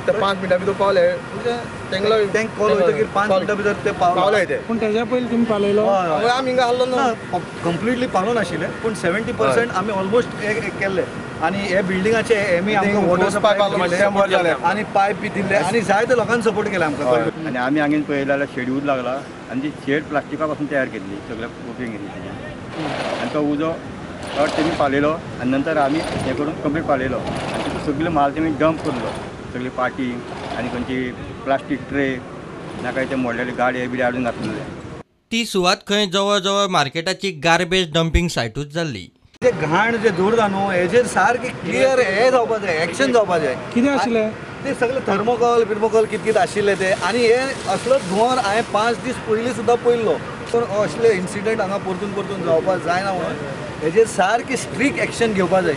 ते 5 मिनटां भितर पावले म्हणजे तेंगलो तेंक कॉल वयतकीर 5 मिनटां भितर ते पावले ते. पूण तेज्या पयलीं तुमी पालयलो? आमी हिंगा आहलो ना, कंप्लिटली पावलो नाशिल्ले पूण 70% आमी ऑलमोस्ट केल्ले. आनी हे बिल्डिंगाचे हेमी आमकां वॉटर सप्लाय आनी पायप बी दिल्ले आनी जायते लोकांनी सपोर्ट केले आमकां. आनी आमी हांगेन पळयलें जाल्यार शेड उज लागला आनी ती शेड प्लास्टिका पासून तयार केल्ली सगळ्या बुकींग केली आनी तो उजो चड तेमी पालयलो आनी नंतर आमी हें करून कंप्लीट पालयलो आनी तितून सगळे माल तेमी डंप करलो, सगळी पाटी आनी खंयची प्लास्टीक ट्रे नाका ते मोडलेले गाडये बिडे हाडून घातलेले. ती सुवात खंय जवळ जवळ मार्केटाची गार्बेज डंपींग सायटूच जाल्ली. जे घाण जे दवरता न्हू हेजेर सारकें क्लियर हें जावपा जाय, एक्शन जावपा जाय. कितें आशिल्लें ते सगळे थर्मोकॉल बिर्मोकॉल कित कित आशिल्ले ते. आनी हे असलो धुंवर हांवें 5 दीस पयलीं सुद्दां पळयल्लो. पूण असले इन्सिडंट हांगा परतून परतून जावपाक जायना म्हणून हेजेर सारकी स्ट्रीक एक्शन घेवपा जाय.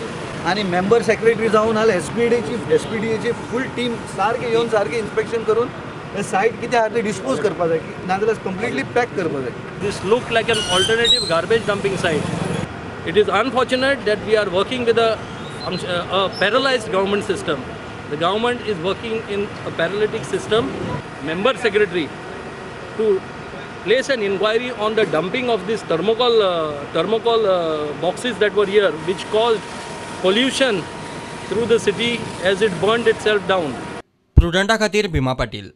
आनी मेंबर सेक्रेटरी जावन नाल्यार एसपीडीएची फूल टीम सारकी येवन सारकें इन्स्पेक्शन करून हे सायट कितें आहा ते डिस्पोज करपा जाय, नाजाल्यार कंप्लिटली पॅक करपा जाय. This look like an alternative garbage dumping site. It is unfortunate that we are working with a paralyzed government system. The government is working in a paralytic system. Member Secretary to place an inquiry on the dumping of these thermocol boxes that were here, which caused pollution through the city as it burned itself down. प्रुडंटा खातीर भीमा पाटील.